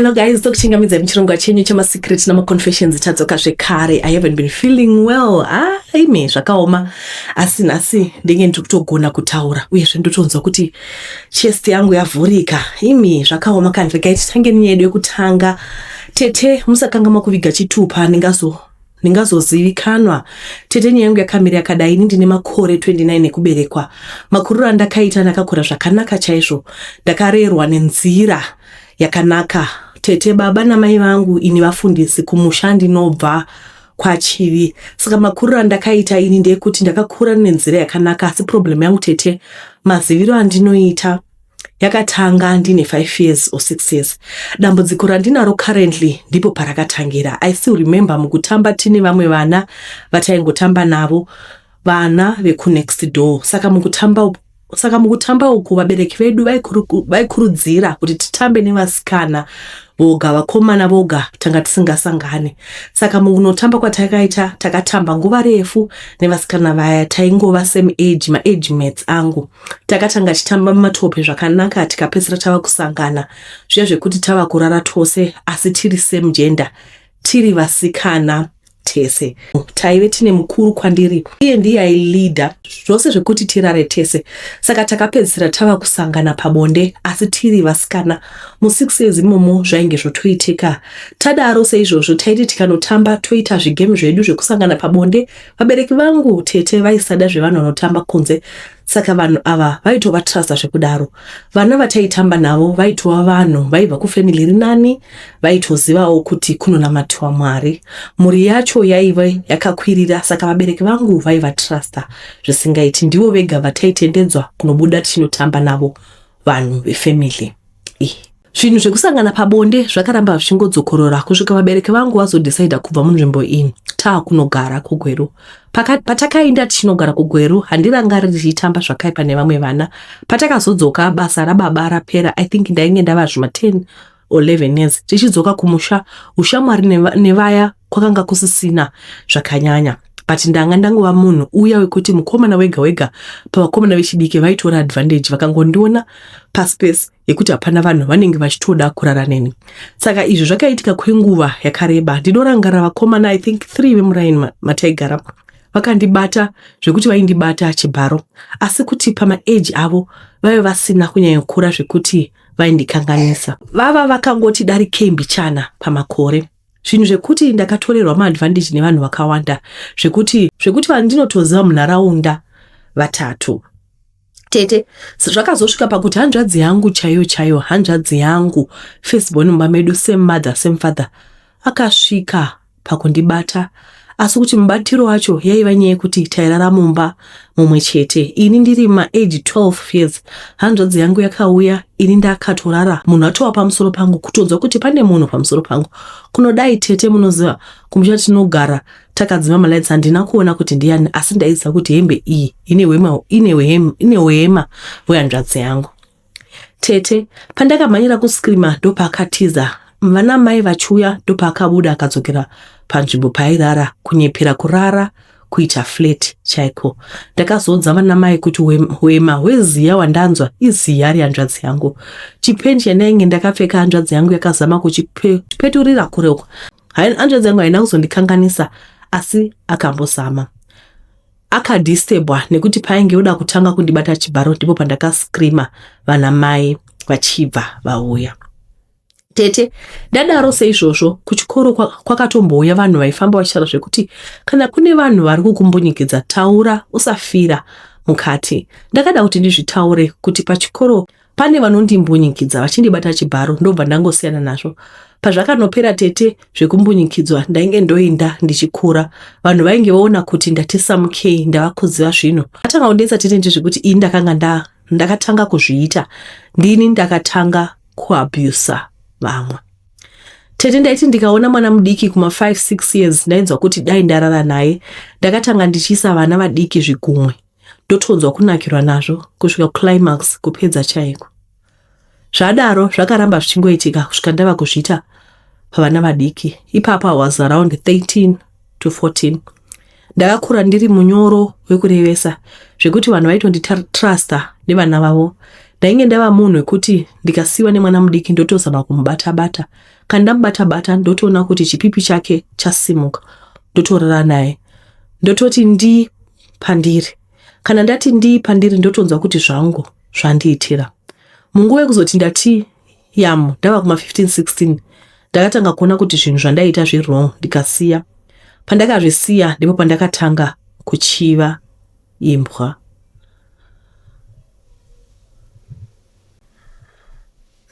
Hello guys, tokuchingamidzai muchirongwa chenyu chemasecret namaconfessions. Tadzoka zvekare. I haven't been feeling well. Ah, imi zvakaoma, asi nhasi ndenge ndiri kutogona kutaura, uyezve ndotonzwa kuti chest yangu yavhurika. Imi zvakaoma kani. Regai titange nenyaya yedu yekutanga. Tete, musakanganwa kuviga chitupa, ndingazozivikanwa. Tete, nyaya yangu yakamira yakadai. Ini ndine makore 29 ekuberekwa. Makuriro andakaita, ndakakura zvakanaka chaizvo, ndakarerwa nenzira yakanaka, tete. Baba namai vangu ini vafundisi kumusha, ndinobva kwaChivi. Saka makuriro andakaita ini ndeyekuti ndakakura nenzira yakanaka, asi problem yangu, tete, maziviro andinoita, yakatanga ndine 5 years or 6 years. Dambudziko randinaro currently ndipo parakatangira. I still remember mukutamba tine vamwe vana vataingotamba navo, vana vekunext door. Saka mukutamba uku vabereki vedu vaikurudzira kuti titambe nevasikana voga, vakomana voga tanga tisingasangani. Saka mukunotamba kwatakaita, takatamba nguva refu nevasikana vaya. Taingova same age, maage mates angu. Takatanga tichitamba mumatope zvakanaka, tikapedzisira tava kusangana zviya zvekuti tava kurara tose, asi tiri same gender, tiri vasikana tese. Taive tine mukuru kwandiri, iye ndiye aileada zvose zvekuti tirare tese. Saka takapedzisira tava kusangana pabonde, asi tiri vasikana. Mu6 years imomo zvainge zvotoitika. Tadaro seizvozvo, taiti tikanotamba toita zvigame zvedu zvekusangana pabonde. Vabereki vangu, tete, vaisada zvevanhu vanotamba kunze, saka vanhu ava vaitovatrusta zvekudaro. Vana vataitamba navo vaitova vanhu vaibva kufamily iri nani, vaitozivawo kuti kunonamatiwa Mwari. Mhuri yacho yaiva yakakwirira, saka vabereki vangu vaivatrusta zvisingaiti. Ndivo vega vataitendedzwa kunobuda tichinotamba navo, vanhu vefamily iyi. Zvinhu zvekusangana pabonde zvakaramba zvichingodzokorora kusvika vabereki vangu vazodhisaidha kubva munzvimbo iyi, taakunogara kuGweru. Patakaenda tichinogara kuGweru, handirangari tichitamba zvakaipa nevamwe vana. Patakazodzoka basa rababa rapera, I think ndainge ndava zvima 10 or 11 years, tichidzoka kumusha, ushamwari nevaya kwakanga kusisina zvakanyanya, but ndanga ndangova munhu uya wekuti mukomana wega wega pavakomana vechidiki vaitora advantage. Vakangondiona paspace yekuti hapana vanhu, vanenge vachitoda kurara neni. Saka izvi zvakaitika kwenguva yakareba. Ndinorangarira vakomana, I think three, vemuraini mataigara vakandibata zvekuti vaindibata chibharo, asi kuti pamaage avo vaive vasina kunyanyokura zvekuti vaindikanganisa. Vava vakangoti darikei mbichana pamakore. Zvinhu zvekuti ndakatorerwa maadvantage nevanhu vakawanda zvekuti vandinotoziva munharaunda vatatu, tete. Zvakazosvika pakuti hanzvadzi yangu chaiyo chaiyo, hanzvadzi yangu firstborn mumba medu, same mother, same father, akasvika pakundibata, asi kuti mubatiro wacho yaiva nyaya yekuti tairara mumba mumwe chete. Ini ndiri maage 12 years, hanzvadzi yangu yakauya ini ndakatorara, munhu atova pamusoro pangu, kutonzwa kuti pane munhu pamusoro pangu. Kunodai, tete, munoziva kumusha tinogara takadzima malights. Handina kuona kuti ndiani, asi ndaiziva kuti hembe iyi ine hwema hwehanzvadzi yangu. Tete, pandakamhanyira kuscreama, ndopaakatiza. Vana mai vachiuya, ndopaakabuda akadzokera panzvimbo paairara, kunyepera kurara, kuita flat chaiko. Ndakazodza vana mai kuti hwema hweziya wandanzwa iziya rehanzvadzi yangu. Chipendi chandainge ndakapfeka, hanzvadzi yangu yakazama kuchipeturira kure uko. Hanzvadzi yangu haina kuzondikanganisa, asi akambozama, akadisturbwa nekuti painge oda kutanga kundibata chibharo, ndipo pandakascreama, vana mai vachibva vauya. Tete, ndadaro seizvozvo, kuchikoro kwakatombouya vanhu vaifamba vachitaura zvekuti kana kune vanhu vari kukumbunyikidza, taura, usafira mukati. Ndakada kuti ndizvitaure kuti pachikoro pane vanondimbunyikidza vachindibata chibharo, ndobva ndangosiyana nazvo. Pazvakanopera, tete, zvekumbunyikidzwa, ndainge ndoenda ndichikura. Vanhu vainge voona kuti ndatisamukei, ndava kuziva zvinhu. Atanga kundetsa, tete, ndezvekuti ini ndakanga ndakatanga kuzviita, ndini ndakatanga kuabusa vamwe. Tete, ndaiti ndikaona mwana mudiki kuma5 6 years, ndainzwa kuti dai ndarara naye. Ndakatanga ndichiisa vana vadiki zvigumwe, ndotonzwa kunakirwa nazvo kusvika climax, kupedza chaiko. Zvadaro zvakaramba zvichingoitika kusvika ndava kuzviita pavana vadiki. Ipapo I was around 13 to 14. Ndakakura ndiri munyoro wekurevesa zvekuti vanhu vaitonditrusta nevana vavo. Ndainge ndava munhu wekuti ndikasiiwa nemwana mudiki ndotozama kumubata bata. Kana ndamubata bata ndotoona kuti chipipi chake chasimuka ndotorara naye. Ndototi ndii pandiri. Kana ndati ndii pandiri ndotonzwa kuti zvangu zvandiitira. Munguva yekuzoti ndati yamu ndava kuma 15 16 ndakatanga kuona kuti zvinhu zvandaiita zviri wrong ndikasiya. Pandakazvisiya ndipo pandakatanga kuchiva imbwa.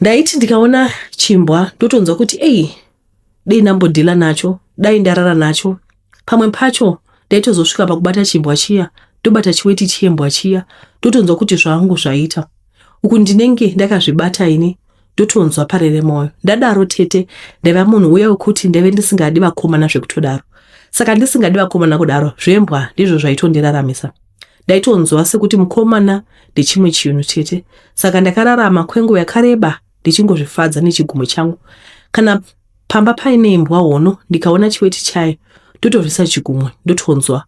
Ndaiti ndikaona chimbwa ndotonzwa kuti ei dei ndambodhila nacho, dai ndarara nacho. Pamwe pacho ndaitozosvika pakubata chimbwa chiya ndobata chiweti chembwa chiya ndotonzwa kuti zvangu zvaita. Uku ndinenge ndakazvibata ini ndotonzwa parere moyo. Ndadaro tete ndaiva munhu uya wekuti ndaive ndisingadi vakomana zvekutodaro. Saka ndisingadi vakomana kudaro zvembwa ndizvo zvaitondiraramisa. Ndaitonzwa sekuti mukomana ndechimwe chinhu tete. Saka ndakararama kwenguva yakareba ndichingozvifadza nechigumwe changu. Kana pamba paine imbwa hono ndikaona chiweti chayo ndotozvisa chigumwe ndotonzwa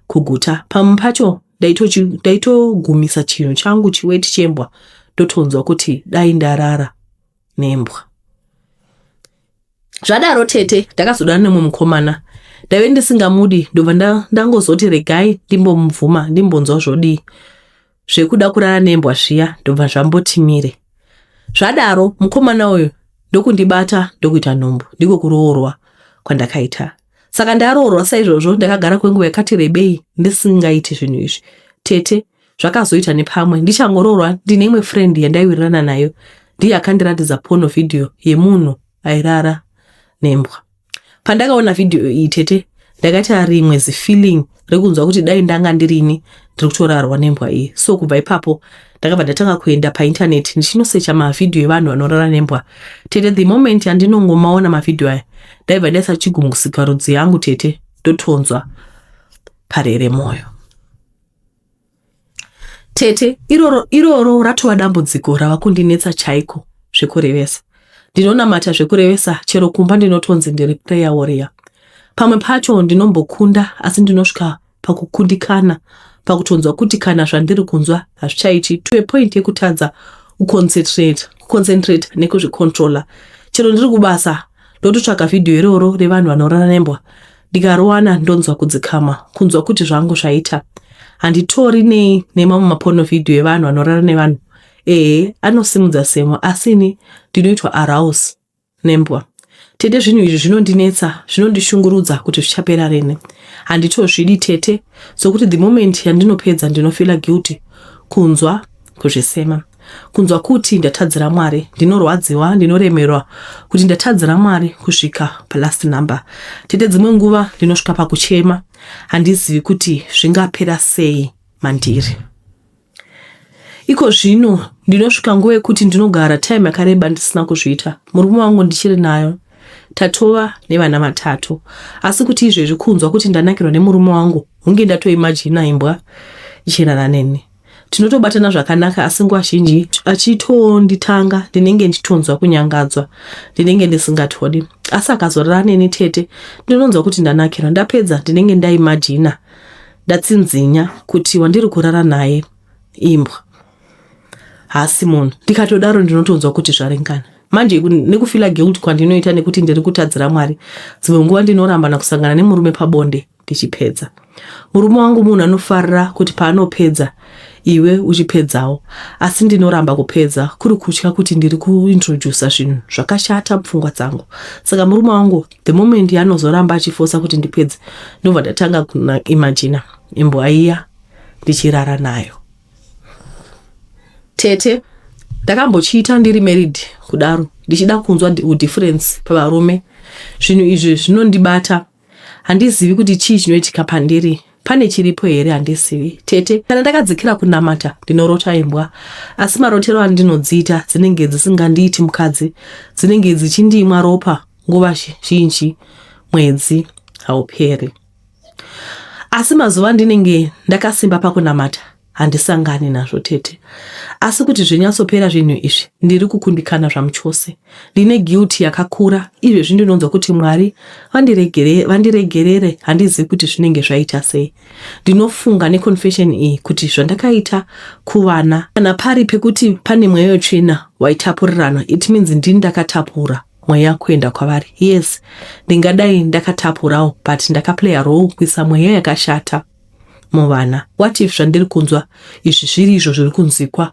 kuguta. Pamwe pacho ndaitogumisa chinhu changu chiweti chembwa ndotonzwa kuti dai ndarara nembwa. Zvadaro tete ndakazodana nemumwe mukomana ndaive ndisingamudi ndobva ndangozoti regai ndimbomubvuma ndimbonzwa zvodii zvekuda kurara nembwa zviya ndobva zvamboti mire. Zvadaro mukomana uyu ndokundibata ndokuita nhumbu ndiko kuroorwa kwandakaita. Saka ndaroorwa saizvozvo ndakagara kwenguva yakati rebei ndisingaiti zvinhu izvi. Tete zvakazoita nepamwe ndichangoroorwa ndine imwe friend yandaiwirirana nayo ndiye akandiratidza pono video yemunhu airara nembwa. Pandakaona video iyi tete ndakaita rimwe zifeeling rekunzwa kuti dai ndanga ndirini ndiri kutorarwa nembwa iyi. So kubva ipapo ndakabva ndatanga kuenda painternet ndichinosecha mavhidhiyo evanhu vanorara nembwa. Tete the moment yandinongomaona mavhidhiyo aya ndaibva ndaisa chigumbusikarudzi yangu tete ndotonzwa parere moyo. Tete, iroro, iroro ratova dambudziko rava kundinetsa chaiko zvekurevesa. Ndinonamata zvekurevesa chero kumba ndinotonzi ndiri prayer warrior. Pamwe pacho ndinombokunda asi ndinosvika pakukundikana pakutonzwa kuti kana zvandiri kunzwa hazvichaiti to a point yekutadza kuconcentrate, kuconcentrate nekuzvicontroller. Chero ndiri kubasa ndototsvaga vhidhiyo iroro revanhu vanorara nembwa ndikariwana ndonzwa kudzikama kunzwa kuti zvangu zvaita handitori nei nemamwe mapono vhidhiyo evanhu vanorara nevanhu ehe anosimudza semo asi ini ndinoitwa arouse nembwa tete zvinhu izvi zvinondinetsa zvinondishungurudza kuti zvichapera rini handitozvidi tete sokuti the moment yandinopedza ndinofila guilty kunzwa kuzvisema kunzwa kuti ndatadzira Mwari ndinorwadziwa ndinoremerwa kuti ndatadzira Mwari kusvika palast number tete dzimwe nguva ndinosvika pakuchema handizivi kuti zvingapera sei mandiri iko zvino ndinosvika nguva yekuti ndinogara time yakareba ndisina kuzviita murume wangu ndichiri nayo tatova nevana vatatu asi kuti izvezvi kunzwa kuti ndanakirwa nemurume wangu hunge ndatoimajina imbwa ichirara neni Tinotobatana zvakanaka asi nguva zhinji achitonditanga ndinenge ndichitonzwa kunyangadzwa ndinenge ndisingatodi asi akazorara neni tete ndinonzwa kuti ndanakirwa ndapedza ndinenge ndaimajina ndatsinzinya kuti wandiri kurara naye imbwa haasi munhu ndikatodaro ndinotonzwa kuti zvaringana manje nekufila guilt kwandinoita nekuti ndiri kutadzira mwari dzimwe nguva ndinoramba kusangana nemurume pabonde ndichipedza. Murume wangu munhu anofarira kuti paanopedza iwe uchipedzawo asi ndinoramba kupedza kuri kutya kuti ndiri kuintrodusa zvinhu zvakashata mupfungwa dzangu. Saka murume wangu the moment yaanozoramba achifosa kuti ndipedze ndobva ndatanga kuimagina imbwa iya ndichirara nayo. Tete ndakambochiita ndiri married kudaro ndichida kunzwa difference pavarume. Zvinhu izvi zvinondibata Handizivi kuti chii chinoitika pandiri. Pane chiripo here handizivi. Tete, kana ndakadzikira kunamata ndinorota imbwa. Asi marotero andinodziita dzinenge dzisingandiiti mukadzi. Dzinenge dzichindimwa ropa nguva zhinji mwedzi hauperi. Asi mazuva andinenge ndakasimba pakunamata. Handisangani nazvo tete. Asi kuti zvinyatsopera zvinhu izvi ndiri kukundikana zvamuchose. Ndine guilt yakakura izvezvi ndinonzwa kuti Mwari vandiregere vandiregerere handizivi kuti zvinenge zvaita sei. Ndinofunga neconfession iyi kuti zvandakaita kuvana kana pari pekuti pane mweya wetsvina waitapurirana it means ndini ndakatapura mweya kuenda kwavari. Yes ndingadai ndakatapurawo but ndakaplaya role kuisa mweya yakashata muvana. What if zvandiri kunzwa izvi zviri izvo zviri kunzwikwa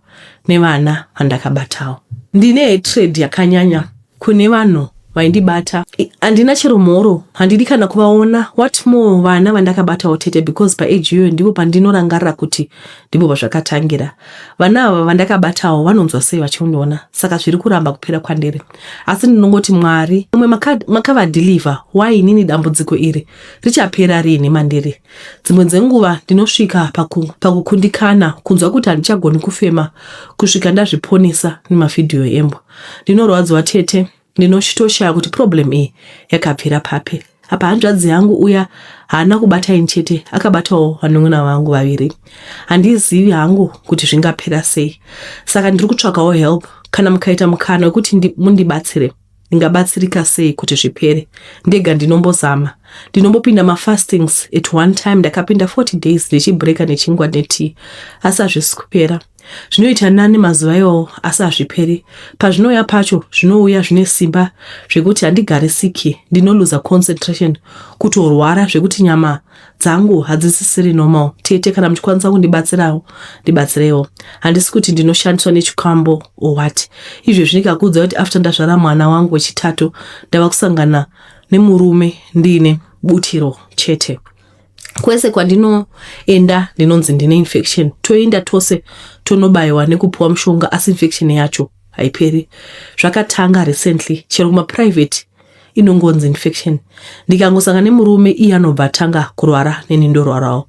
nevana vandakabatawo? Ndine hatred yakanyanya kune vanhu vaindibata. Handina chero mhoro, handidi kana kuvaona. What more vana vandakabatawo tete because paage iyoyo ndipo pandinorangarira kuti ndipo pazvakatangira. Vana ava vandakabatawo vanonzwa sei vachindiona saka zviri kuramba kupera kwandiri. Asi ndinongoti Mwari vamwe makavadeliver why inini dambudziko iri richapera riini mandiri? Dzimwe dzenguva ndinosvika pakukundikana kunzwa kuti handichagoni kufema kusvika ndazviponesa nemavhidhiyo embwa. Ndinorwadziwa tete, ndinotoshaya kuti problem iyi yakabvira papi. Apa hanzvadzi yangu uya haana kubata ini chete, akabatawo vanun'una vangu vaviri. Handizivi hangu kuti zvingapera sei. Saka ndiri kutsvakawo help kana mukaita mukana wekuti mundibatsire. Ndingabatsirika sei kuti zvipere? Ndega ndinombozama. Ndinombopinda mafastings at one time ndakapinda 40 days ndichibreaker nechingwa netea asi hazvisi kupera. Zvinoita nani mazuva iwawo asi hazviperi. Pazvinouya pacho zvinouya zvine simba zvekuti handigarisiki ndinoluza concentration kutorwara zvekuti nyama dzangu hadzisisiri normal. Tete kana muchikwanisa kundibatsirawo ndibatsireiwo. Handisi kuti ndinoshandiswa nechikwambo or what. Izvezvi ndikakuudza kuti after ndazvara mwana wangu wechitatu ndava kusangana nemurume ndiine butiro chete. Kwese kwandinoenda ndinonzi ndine infection. Toenda tose tonobaiwa nekupiwa mushonga asi infection yacho haiperi. Zvakatanga recently chero kumaprivate inongonzi infection. Ndikangosangana nemurume iye anobva atanga kurwara neni ndorwarawo.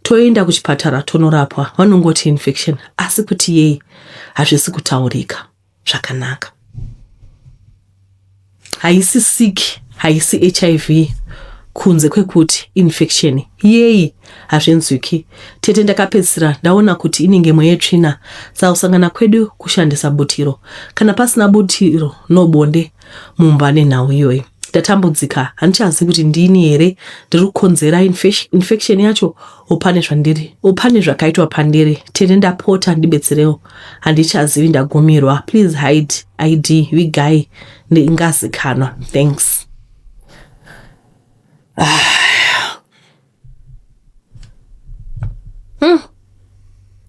Toenda kuchipatara tonorapwa vanongoti infection asi kuti yei hazvisi kutaurika zvakanaka. Haisi sick haisi hiv kunze kwekuti infection yei hazvinzwiki. Tete ndakapedzisira ndaona kuti inenge mweya yetsvina saka kusangana kwedu kushandisa butiro. Kana pasina butiro no bonde mumba nenhau iyoyi. Ndatambudzika handichazivi kuti ndini here ndiri kukonzera infection yacho or pane zvandiri or pane zvakaitwa pandiri. Tete ndapota ndibetserewo handichazivi ndagumirwa please hide id vigai ndingazikanwa thanks.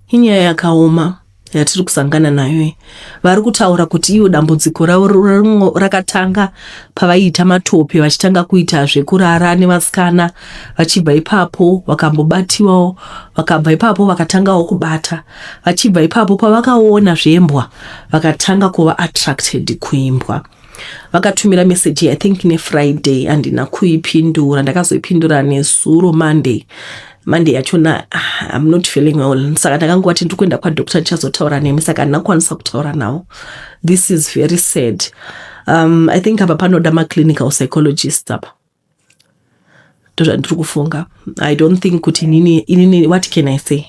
Inyaya yakaoma yatiri kusangana nayo iyi. Vari kutaura kuti ivo dambudziko ravo rakatanga pavaiita matope vachitanga kuita zvekurara nevasikana vachibva ipapo vakambobatiwawo vakabva ipapo vakatangawo kubata vachibva ipapo pavakaona zvembwa vakatanga kuva attracted kuimbwa. Vakatumira message I think nefriday handina kuipindura ndakazoipindura nezuro Monday. Monday yachona I'm not feeling well saka ndakangowati ndiri kuenda kwadoctor ndichazotaura nemi saka handina kukwanisa kutaura navo. This is very sad. I think apa panoda maclinical psychologist apa. Ndozvandiri kufunga. I don't think kuti inini inini what can I say?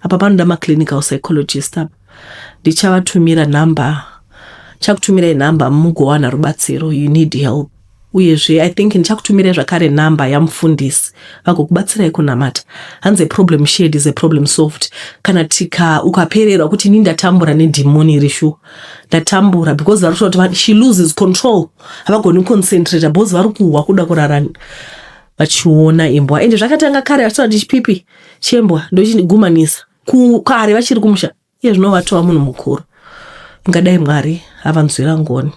Apa panoda maclinical psychologist apa. Ndichavatumira number. Chakutumirai number mugowana rubatsiro. You need help. Uyezve I think ndichakutumirai zvakare number yamufundisi vagokubatsirai kunamata. Hanzi a problem shared is a problem solved. Kana tika ukapererwa kuti ini ndatambura nedhimoni iri shuwa. Ndatambura because vari kutaura kuti she loses control. Havagoni kuconcentrate because vari kuhwa kuda kurara vachiona imbwa. Ende zvakatanga kare vachitaura kuti chipipi chembwa ndochigumanisa. Kare vachiri kumusha. Iye zvino vatova munhu mukuru. Ingadai Mwari avanzwira ngoni.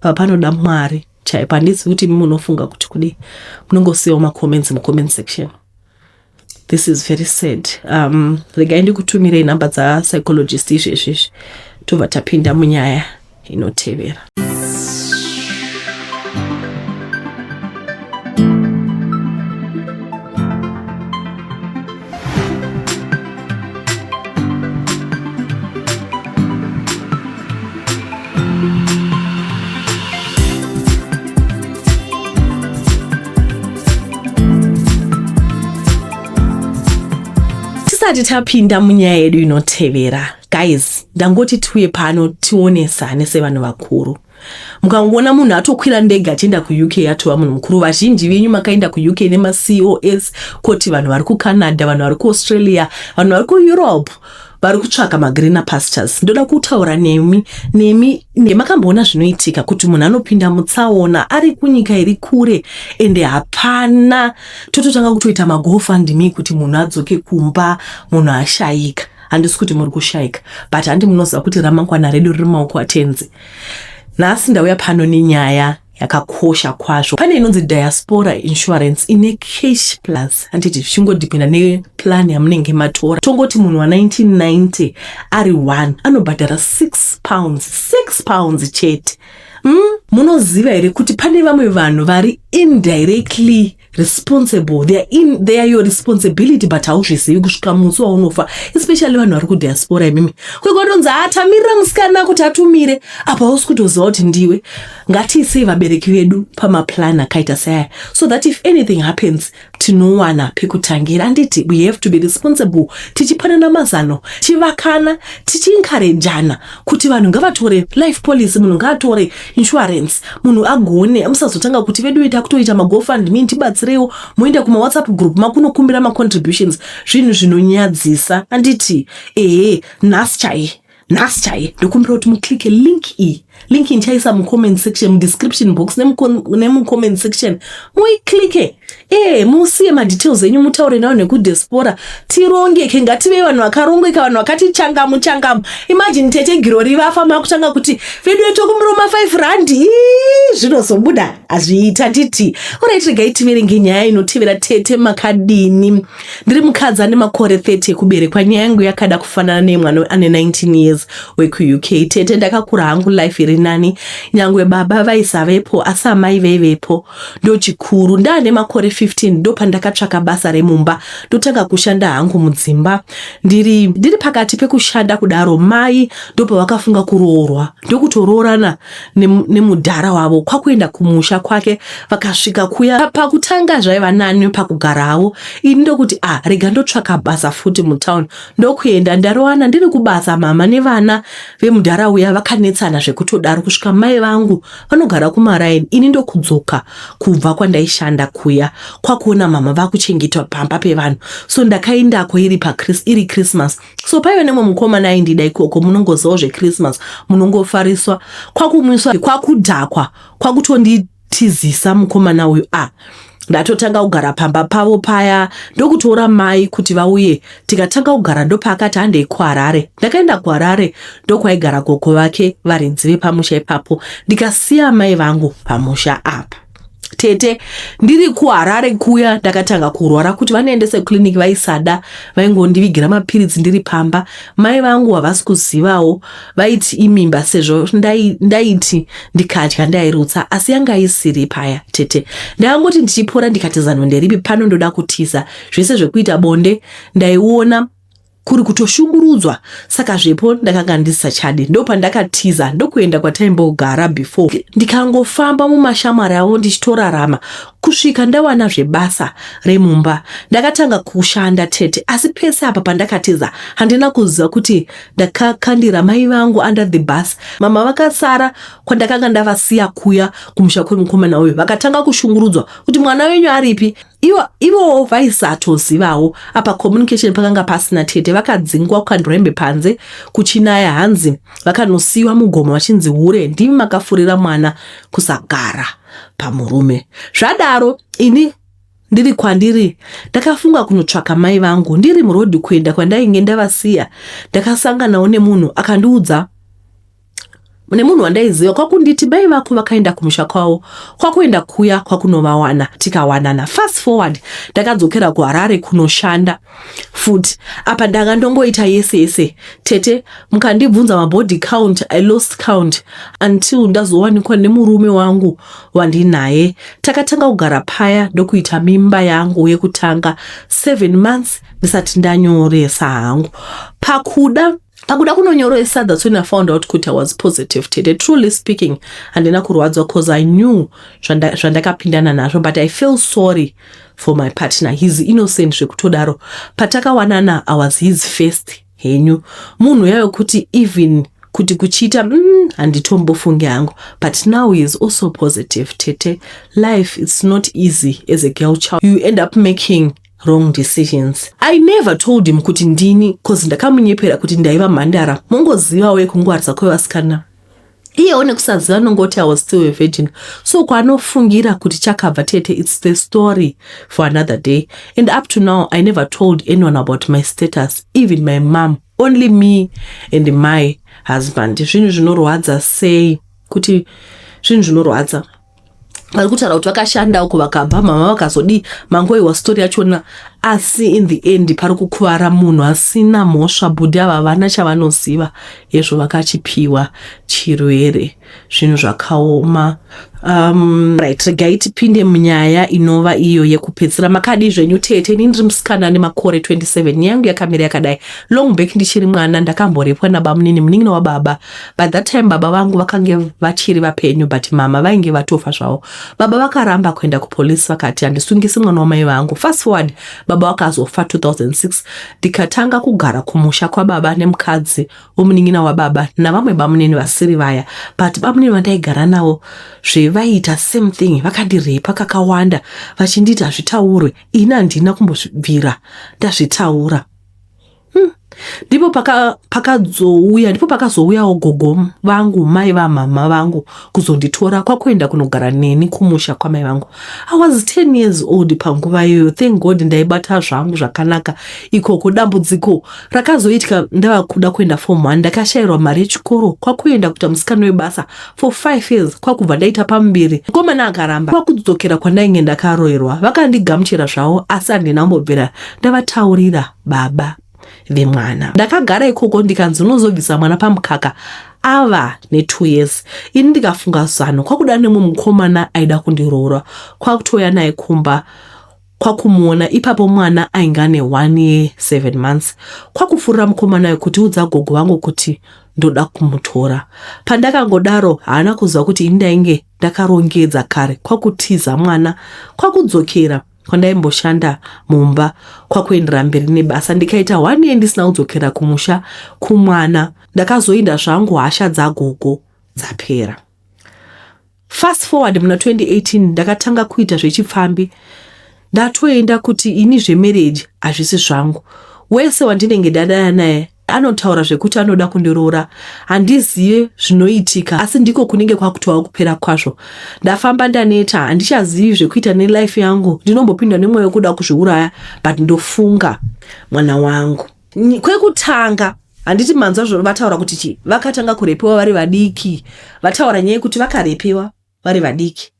Apa panoda Mwari chaipo. Handizivi kuti imi munofunga kuti kudii. Munongosiyawo macomments mucomment section. This is very sad. Regai ndikutumirei nhamba dzapsychologist izvezvi izvi. Tobva tapinda munyaya inotevera. Tisati tapinda munyaya yedu inotevera, guys, ndangoti tiuye pano tionesane sevanhu vakuru. Mukangoona munhu atokwira ndege achienda kuUK atova munhu mukuru. Vazhinji venyu makaenda kuUK nemaCOS, koti vanhu vari kuCanada, vanhu vari kuAustralia, vanhu vari kuEurope vari kutsvaka magreener pastures. Ndoda kutaura nemi nemi makamboona zvinoitika kuti munhu anopinda mutsaona ari kunyika iri kure, ende hapana, tototanga kutoita maGoFundMe kuti munhu adzoke kumba, munhu ashayika. Handisi kuti muri kushayika, but handi munoziva kuti ramangwana redu riri maoko aTenzi. Nhasi ndauya pano nenyaya yakakosha kwazvo. Pane inonzi diaspora insurance ine cash plus, handiti? Zvichingodependa neplan yamunenge matora. Tongoti munhu wa1990 ari 1 anobhadhara £6, £6 chete. Munoziva here kuti pane vamwe vanhu vari indirectly responsible? They are your responsibility, but hauzvizivi kusvika musi waunofa, especially vanhu vari kudiaspora imimi. Kwekwatonzi atamirira musikana kuti atumire apa, hausi kutoziva kuti ndiwe. Ngatiisei vabereki vedu pamaplan akaita seaya so that if anything happens, tinowana pekutangira, handiti? We have to be responsible, tichipanana mazano, tichivakana, tichiencouragana kuti vanhu ngavatore life policy, munhu ngaatore insurance, munhu agone. Musazotanga kuti vedu ita kutoita maGoFundMe, tibatsireiwo, moenda kumaWhatsApp group makunokumbira macontributions, zvinhu zvinonyadzisa, handiti? Ehe, nhasi chaiye, nhasi chaiye ndokumbira kuti muclicke link iyi. Link ndichaisa mucomment section, mudescription box nemucomment section. Muiclicke e musiye madetails enyu, mutaure nawo nekudiaspora, tirongeke. Ngativei vanhu vakarongeka, vanhu vakati changamu changamu. Imagine tete Girori vafa, makutanga kuti vedu tokumbira ma5 rand, zvinozobuda hazviita, nditi? Alright, regai tiverenge nyaya inotevera. Tete, makadini? Ndiri mukadzi ane makore 30 ekuberekwa. Nyaya yangu yakada kufanana nemwana ane 19 years wekuUK. Tete, ndakakura hangu life iri nani, nyangwe baba vaisavepo, asi amai vaivepo, ndochikuru. Ndaane makore 15 ndopandakatsvaka basa remumba, ndotanga kushanda hangu mudzimba. Ndiri pakati pekushanda kudaro, mai ndopavakafunga kuroorwa, ndokutoroorana nemudhara wavo, kwakuenda kumusha kwake. Vakasvika kuya, pakutanga zvaiva nani pakugarawo. Ini ndokuti, "A ah, rega ndotsvaka basa futi mutauni." Ndokuenda, ndarowana ndiri kubasa. Mama nevana vemudhara uya vakanetsana zvekutodaro kusvika mai vangu vanogara kumaraini. Ini ndokudzoka kubva kwandaishanda kuya, kwakuona mama vakuchengetwa pamba pevanhu. So ndakaendako iri Christmas. So paiva nemwe mukomana aindida ikoko. Munongozivawo zveChristmas, munongofariswa, kwakumwiswa, kwakudhakwa, kwakutonditizisa mukomana uyu. A ah, ndatotanga kugara pamba pavo paya, ndokutora mai kuti vauye, tikatanga kugara. Ndopaakati handei kuHarare. Ndakaenda kuHarare, ndokwaigara gogo vake, varidzi vepamusha ipapo, ndikasiya mai vangu pamusha apa. Tete, ndiri kuHarare kuya ndakatanga kurwara. Kuti vandiendese kuclinic vaisada, vaingondivigira mapiritsi ndiri pamba. Mai vangu havasi kuzivawo, vaiti imimba sezvo ndaiti ndikadya ndairutsa, asi yanga isiri paya. Tete, ndakangoti ndichipora ndikati zano nderipi pano? Ndoda kutiza zvese zvekuita bonde, ndaiona kuri kutoshungurudzwa, saka zvepo ndakanga ndisachadi. Ndopandakatiza, ndokuenda kwataimbogara before, ndikangofamba mumashamwari avo ndichitorarama kusvika ndawana zvebasa remumba. Ndakatanga kushanda, tete, asi pese apa pandakatiza handina kuziva kuti ndakakandira mai vangu under the bus. Mama vakasara kwandakanga ndavasiya kuya kumusha kwemukomana uyu, vakatanga kushungurudzwa kuti mwana wenyu aripi. Ivowo vaisatozivawo, apa communication pakanga pasina. Tete, vakadzingwa kukandwa hembe panze kuchinaya, hanzi vakanosiyiwa mugomo vachinzi hure, ndimi makafurira mwana kusagara pamurume. Zvadaro, ini ndiri kwandiri, ndakafunga kunotsvaka mai vangu. Ndiri murodhi kuenda kwandainge ndavasiya, ndakasanganawo nemunhu akandiudza, nemunhu wandaiziva, kwakunditi mai vako vakaenda kumusha kwavo. Kwakuenda kuya kwakunovawana, tikawanana. Fast forward, ndakadzokera kuHarare kunoshanda futi. Apa ndanga ndongoita yese yese. Tete, mukandibvunza mabody count, I lost count until ndazowanikwa nemurume wangu wandinaye. Takatanga kugara paya, ndokuita mimba yangu yekutanga 7 months ndisati ndanyoresa hangu. Pakuda Pakuda kunonyoresa, that's when I found out kuti I was positive, tete. Truly speaking, handina kurwadzwa cause I knew zvandakapindana nazvo, but I feel sorry for my partner. He's innocent zvekutodaro. Patakawanana, I was his first henyu munhu uya wekuti even kuti kuchiita handitombofungi hangu, but now he is also positive, tete. Life is not easy. As a girl child, you end up making wrong decisions. I never told him kuti ndini, cause ndakamunyepera kuti ndaiva mhandara. Mongozivawo yekungwarisa kwevasikana. Iyewo nekusaziva anongoti I was still a virgin, so kwaanofungira kuti chakabva, tete, it's the story for another day. And up to now, I never told anyone about my status, even my mom. Only me and my husband. Zvinhu zvinorwadza sei kuti zvinhu zvinorwadza. Vari kutaura kuti vakashanda uko, vakabva mama vakazodii, mangoiwa story yachona, asi in the end pari kukuvara munhu asina mhosva. Bhudhi ava havana chavanoziva yezvo, vakachipiwa chirwere. Zvinhu zvakaoma. Right, regai tipinde munyaya inova iyo yekupedzisira. Makadi zvenyu, tete? Ini ndiri musikana nemakore 27. Nyaya yangu yakamira yakadai. Long back, ndichiri mwana, ndakamborepwa nabamunini, munin'ina wababa. By that time baba vangu vakange vachiri vapenyu, but mama vainge vatofa zvavo. Baba vakaramba kuenda kupolisi, vakati handisungisi mwana wamai vangu. Fast forward, baba vakazofa 2006. Ndikatanga kugara kumusha kwababa nemukadzi womunin'ina wababa navamwe bamunini vasiri vaya, but bamunini vandaigara navo zvevaiita same thing. Vakandirepa kakawanda vachinditi hazvitaurwe. Ini handina kumbobvira ndazvitaura. Ndipo pakazouya ndipo pakazouyawo gogo vangu, mai vamama vangu, kuzonditora kwakuenda kunogara neni kumusha kwamai vangu. I was 10 years old panguva iyoyo. Thank God ndaibata zvangu zvakanaka ikoko. Dambudziko rakazoitika ndava kuda kuenda form 1. Ndakashayirwa mari yechikoro, kwakuenda kuita musikana webasa for 5 years. Kwakubva ndaita pamuviri, mukomana akaramba. Kwakudzokera kwandainge ndakaroerwa. Vakandigamuchira zvavo, asi handina kumbobvira ndavataurira baba vemwana. Ndakagara ikoko, ndikanzi unozobvisa mwana pamukaka ava ne2 years. Ini ndikafunga zano, kwakuda nemumwe mukomana aida kundiroora, kwakutouya naye kumba, kwakumuona ipapo. Mwana ainge ane 1 year 7 months. Kwakufurira mukomana wekuti udza gogo vangu kuti ndoda kumutora. Pandakangodaro, haana kuziva kuti ini ndainge ndakarongedza kare. Kwakutiza mwana, kwakudzokera kwandaimboshanda mumba, kwakuendera mberi nebasa. Ndikaita one year ndisina kudzokera kumusha kumwana. Ndakazoinda zvangu hasha dzagogo dzapera. Fast forward, muna 2018 ndakatanga kuita zvechipfambi. Ndatoenda kuti ini zvemarriage hazvisi zvangu. Wese wandinenge ndadana naye anotaura zvekuti anoda kundiroora. Handizive zvinoitika, asi ndiko kunenge kwakutova kupera kwazvo. Ndafamba, ndaneta, handichazivi zvekuita nelife yangu. Ndinombopindwa nemwoyo wekuda kuzviuraya, but ndofunga mwana wangu. Kwekutanga, handiti manzwa vataura kuti chi vakatanga kurepiwa vari vadiki? Vataura nyaya yekuti vakarepiwa vari vadiki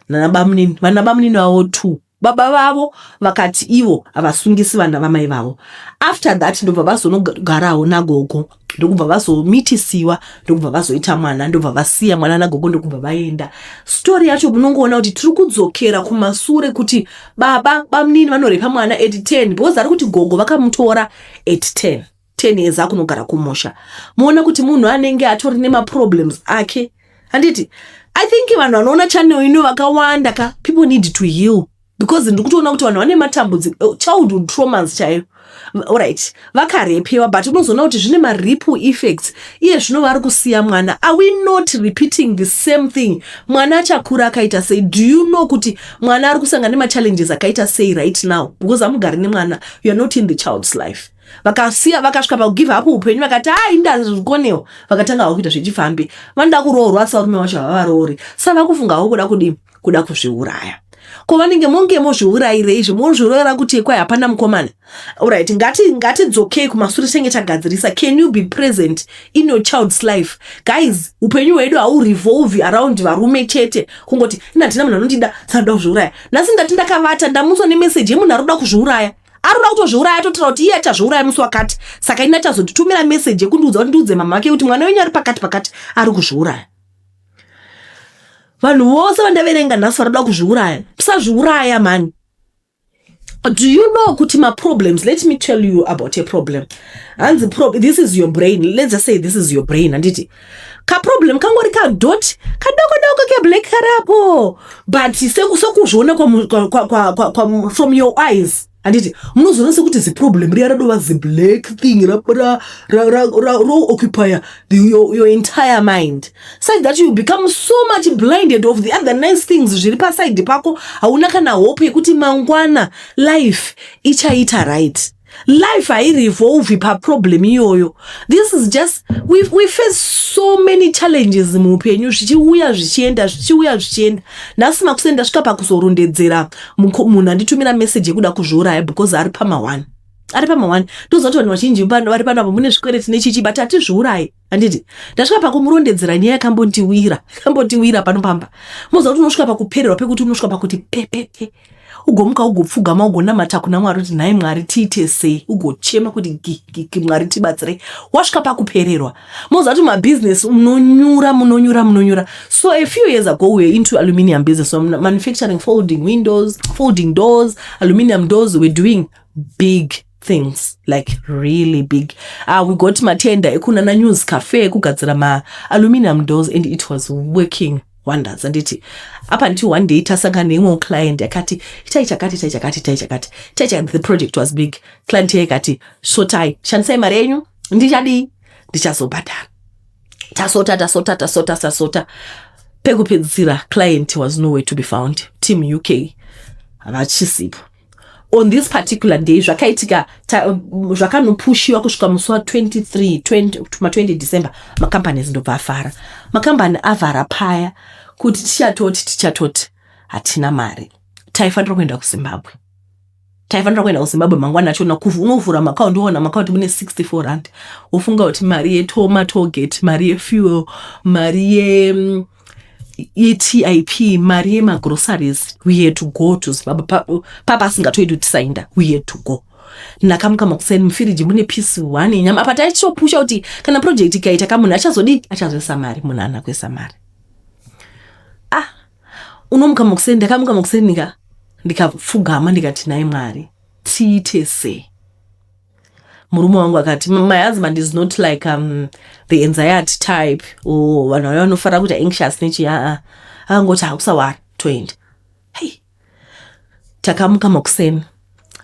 nanabamunini, vana bamunini vavo two. Baba vavo vakati ivo havasungisi vana vamai vavo. After that ndobva vazonogarawo nagogo, ndokubva vazomitisiwa, ndokubva vazoita mwana, ndobva vasiya mwana nagogo, ndokubva vaenda. Story yacho munongoona kuti tiri kudzokera kumasure, kuti baba bamunini vanorepa mwana at 10, because ari kuti gogo vakamutora at 10 10 years akunogara kumusha. Muona kuti munhu anenge atori nemaproblems ake, handiti? I think vanhu vanoona channel ino vakawanda ka, people need to heal, because ndiri kutoona kuti vanhu vane matambudziko, childhood traumas chaiyo. Alright, vakarepiwa, but unozoona kuti zvine maripple effects. Iye zvino vari kusiya mwana. Are we not repeating the same thing? Mwana achakura akaita sei? Do you know kuti mwana ari kusangana nemachallenges akaita sei right now? Because hamugari nemwana, you are not in the child's life. Vakasiya, vakasvika pakugive up upenyu, vakati hai, ndazvikonewo. Vakatanga havo kuita zvechifambi. Vanoda kuroorwa, asi varume vacho havavaroori. Saka vakufungawo kuda kudii? Kuda kuzviuraya. Ko vanenge monge mozviurayirei izvi? Mozviurayira kuti kwai hapana mukomana. Alright, ngatidzokei kumasure tenge tagadzirisa. Can you be present in your child's life, guys? Upenyu hwedu haurevolve around varume chete. Kungoti ina handina munhu anondida, saka ndoda kuzviuraya. Nhasi ndati ndakavata, ndamutswa nemeseji yemunhu ari kuda kuzviuraya, ari kuda kutozviuraya, atotaura kuti iye achazviuraya musi wakati. Saka ini achazonditumira meseji yekundiudza kuti ndiudze mama vake kuti mwana wenyu ari pakati pakati ari kuzviuraya. Vanhu vose vandaverenga nhasi vari kuda kuzviuraya, musazviuraya mani. Do you know kuti maproblems, let me tell you about a problem. Hanzi this is your brain. Let's just say this is your brain, handiti? Kaproblem kangori kadot kadoko doko keblack karapo, but sokuzviona from your eyes, handiti, munozoona sekuti ziproblem riya radova ziblack thing rooccupya your entire mind, such that you become so much blinded of the other nice things zviri paside pako. Hauna kana hope yekuti mangwana life ichaita right. Life hairevolve paproblem iyoyo. This is just we face so many challenges muupenyu, zvichiuya zvichienda, zvichiuya zvichienda. Nhasi makuseni ndasvika pakuzorondedzera munhu anditumira meseji yekuda kuzviuraya because ari pama1, ari pama1. Toziva kuti vanhu vazhinji vari panapa mune zvikwereti nechichi, but hatizviurayi, handiti? Ndasvika pakumurondedzera nyaya yakambondiwira, yakambondiwira pano pamba. Moziva kuti unosvika pakupererwa, pekuti unosvika pakuti pepepe, ugomuka, ugopfugama, ugonamata kuna Mwari kuti, "Nhai Mwari, tiite sei?" Ugochema kuti, "Gigigi, Mwari, tibatsirei." Wasvika pakupererwa. Moziva kuti mabhizinesi munonyura, munonyura, munonyura. So a few years ago we were into aluminium business, so manufacturing folding windows, folding doors, aluminium doors. We're doing big things, like really big. We got matender ekunana News Cafe ekugadzira maaluminium doors, and it was working wonders, handiti? Up until one day tasangana neimwewo client yakati, "Itai chakati, itai chakati, itai chakati, itai chakati." The project was big. Client yakati, "Sotai, shandisai mari yenyu, ndichadii? Ndichazobhadhara." Tasota, tasota, tasota, tasota. Pekupedzisira client was nowhere to be found. Team UK havachisipo. On this particular day zvakaitika, zvakanopushiwa kusvika musi wa23, ma20 December. Macompanies ndobva afara, makambani avhara paya kuti tichatoti, tichatoti hatina mari. Taifanira kuenda kuZimbabwe, taifanira kuenda kuZimbabwe mangwana achona. Unovhura maakaunti, woona maakaunti mune R64, wofunga kuti mari yetoma tollgate, mari yefuel, mari ye-TIP, mari yemagroceries. We had to go to Zimbabwe. Papa asingatoidi kuti tisaenda, we had to go. Ndakamuka makuseni, mufiriji mune piece one yenyama. Apa taichitopusha kuti kana project ikaita kamunhu achazodii? Achazoisa mari. Munhu haana kuisa mari. Ah, unomuka makuseni. Ndakamuka makuseni, ndikapfugama, ndikati, "Nhai Mwari, tiite sei?" Murume wangu akati, my husband is not like the anxiety type or vanhu vaya vanofanira kuita anxious nechi. Aa, akangoti, "Hakusawari, toenda." Hei, takamuka makuseni,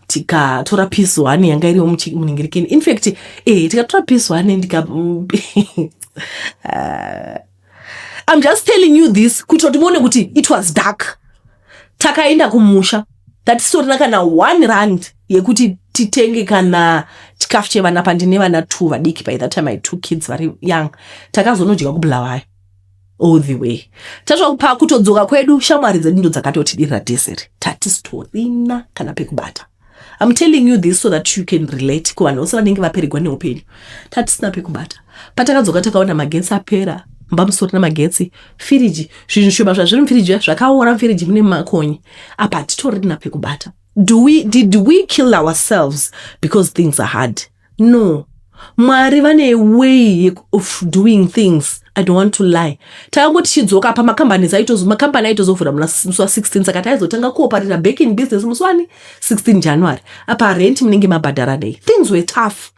tikatora piece one yanga iriwo munhingirikini. In fact, tikatora piece one ndika I'm just telling you this kuitira kuti muone kuti it was dark. Takaenda kumusha tatisitorina kana R1 yekuti titenge kana chikafu chevana. Pandine vana two vadiki, by that time I had two kids vari young. Takazonodya kuBulawayo all the way. Tasvika pakutodzoka kwedu, shamwari dzedu ndo dzakatotidirira dheseri. Tatisitorina kana pekubata. I'm telling you this so that you can relate kuvanhu vose vanenge vapererwa neupenyu. Tatisina pekubata. Patakadzoka takaona magetsi apera, mumba musitorina magetsi, firiji, zvinhu zvishoma zvazviri mufiriji zvakaora, mufiriji mune makonye. Apa hatitorina pekubata. Do we did we kill ourselves because things are hard? No. Mwari vane way of doing things. I don't want to lie. Takangoti tichidzoka pa makambani aitozovhura musi wa16, saka taizotanga kuoperate back in business musi wani? 16 January. Apa rent munenge mabhadhara nei? Things were tough,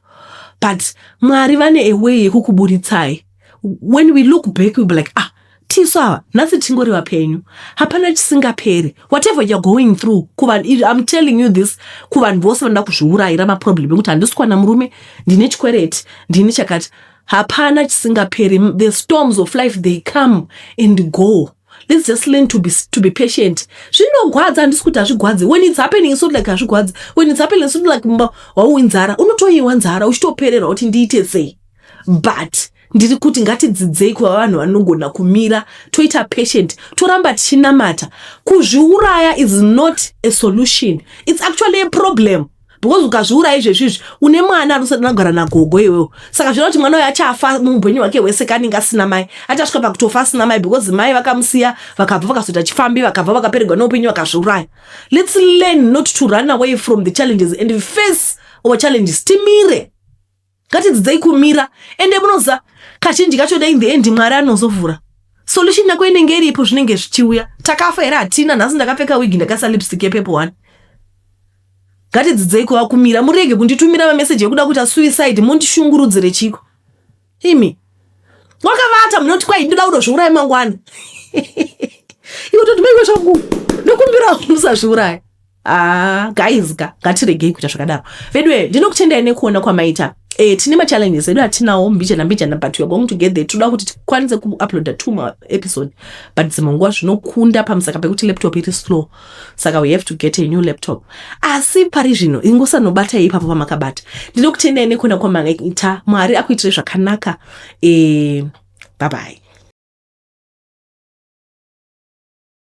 but Mwari vane a way yekukuburitsai. When we look back, we'll be like, "Ah, tisu ava nhasi tingori vapenyu." Hapana chisingaperi. Whatever you're going through, I'm telling you this kuvanhu vose vanoda kuzviurayira maproblem ekuti handisi kuwana murume, ndine chikwereti, ndine chakati, hapana chisingaperi. The storms of life, they come and go. Let's just learn to be patient. Zvinogwadza, handisi kuti hazvigwadzi. When it's happening, it's not like hazvigwadzi. When it's happening, it's not like wauwi nzara, unotoiwa nzara uchitopererwa kuti ndiite sei. But ndiri kuti ngatidzidzei kuva vanhu vanogona kumira, toita patient, toramba tichinamata. Kuzviuraya is not a solution, it's actually a problem, because ukazviuraya izvezvizvi, une mwana anosati nagara nagogo iwewo. Saka zvinova kuti mwana uyo achafa muupenyu hwake hwese kanenge asina mai, achasvika pakutofa asina mai, because mai vakamusiya, vakabva vakazoita chifambi, vakabva vakapererwa neupenyu, vakazviuraya. Let's learn not to run away from the challenges and face our challenges. Timire, ngatidzidzei kumira. Ende munoziva, kazhinji kacho in the end Mwari anozovhura solution yako, inenge iripo, zvinenge zvichiuya. Takafa here? Hatina. Nhasi ndakapfeka wigi, ndakaisa lipstick yepurple one. Ngatidzidzei kuva kumira. Murege kunditumira mameseji ekuda kuita suicide mundishungurudzire chiko. Imi. Wakavata munoti kwai ndoda kutozviuraya mangwana. Iwe toti maiwe zvangu. Ndokumbira musazviuraya. Ah, guys ka ngatiregei kuita zvakadaro. Veduwe ndinokutendai nekuona kwamaita. Eh, tine machallenges edu atinawo mbijana mbijana but we are going to get there. Toda kuti tikwanise kuuploada two more episode but dzimwe nguva zvinokunda pamusaka pekuti laptop iri slow saka we have to get a new laptop. Asi pari zvino ingosanobatai ipapo pamakabata. Ndinokutendai nekuona kwamaita. Mwari akuitire zvakanaka. Eh, bye bye.